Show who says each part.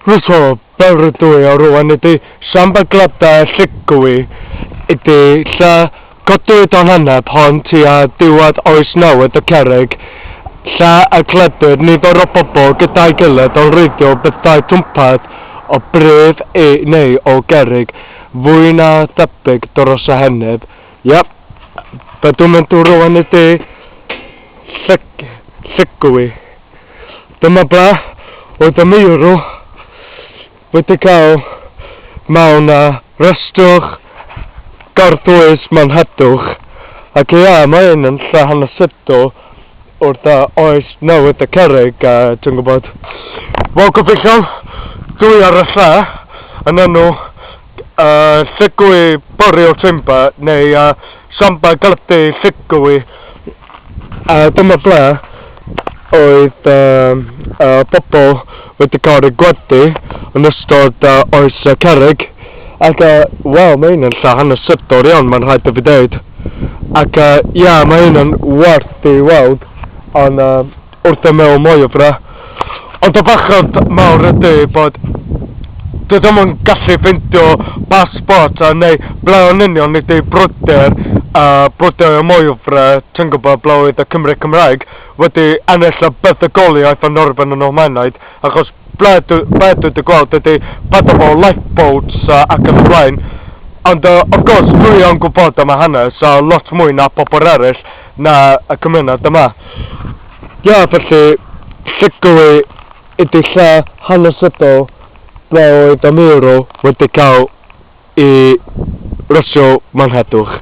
Speaker 1: Rwy'n fel rydw i o rwan ydy Siambr Glydau Lligwy ydy lle codwyd o'n hyneb hon tua diwedd oes newydd y cerrig lle y cledwyd nifer o bobl gyda'i gilydd o'n wreiddiol byddai twmpath o bridd e neu o gerrig fwy na thebyg dros y heneb. Yep, be dwi'n mynd rwan ydy Lligwy. Dyma ble oedd y meirw wedi cael mewn restwch garddwys mewn heddwch. Ac ia, mae hyn yn lle hanesyddol wrth oes newydd y cerrig, ti'n gwybod. Wel, gobeithio, dwi ar y lle yn enw Lligwy Burial Chamber neu Siambr Gerddi Lligwy. Dyma ble oedd bobl wedi cael eu gwadu yn ystod oes y cerrig. Ac, wel, mae hyn yn lle hanesyddol iawn, mae'n rhaid i fi dweud. Ac, ia, mae hyn yn werth i weld, ond wrth ymyl Moelfre. Ond y bechod mawr ydy bod dwi ddim yn gallu ffeindio passport neu ble yn union ydy brwydr, brwydr y Moelfre, ti'n gwybod, ble oedd y Cymry Cymraeg wedi ennill y buddugoliaeth yn erbyn y Normaniaid, achos ble dwi, be dwi wedi gweld ydy pethau fel lifeboats ac yn y blaen. Ond of course dwi yn gwybod am y hanes a lot mwy na pobl eraill na y cymuned yma. Ia, felly Lligwy ydy lle hanesyddol ble oedd y meirw wedi cael ei rysio mewn heddwch.